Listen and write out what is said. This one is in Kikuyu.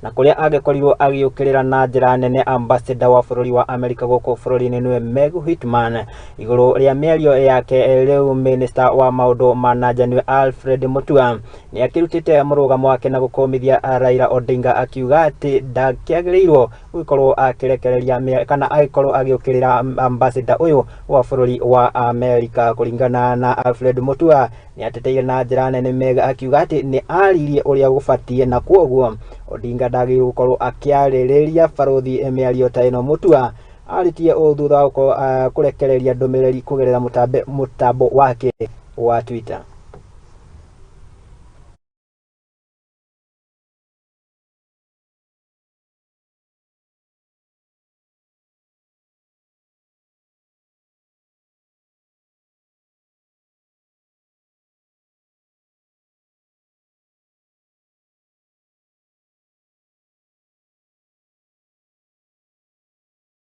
Na kũrĩa agĩkorirwo agĩũkĩrĩra na njĩra nene ambassador wa bũrũri wa Amerika gũkũ bũrũri-inĩ nĩwe Meg Whitman igũrũ rĩa mĩario yake. Rĩu minister wa maũndũ ma nanja nĩwe Alfred Mutua nĩ akĩrutĩte mũrũgamo wake na gũkũmithia Raila Odinga, akiuga atĩ ndakĩagĩrĩirwo gũgĩkorwo akĩrekereria kana agĩkorwo agĩũkĩrĩra ambassador ũyũ wa bũrũri wa Amerika. Kũringana na Alfred Mutua, nĩ ateteire na njĩra nene Meg, akiuga atĩ nĩ aririe ũrĩa gũbatiĩ na kwoguo Odinga ndagĩrĩirwo gũkorwo akĩarĩrĩria barũthi mĩario ta ĩno. Mutua arĩtie ũũ thutha wa gũkorwo kũrekereria ndũmĩrĩri kũgerera mũtambo wake wa Twitter.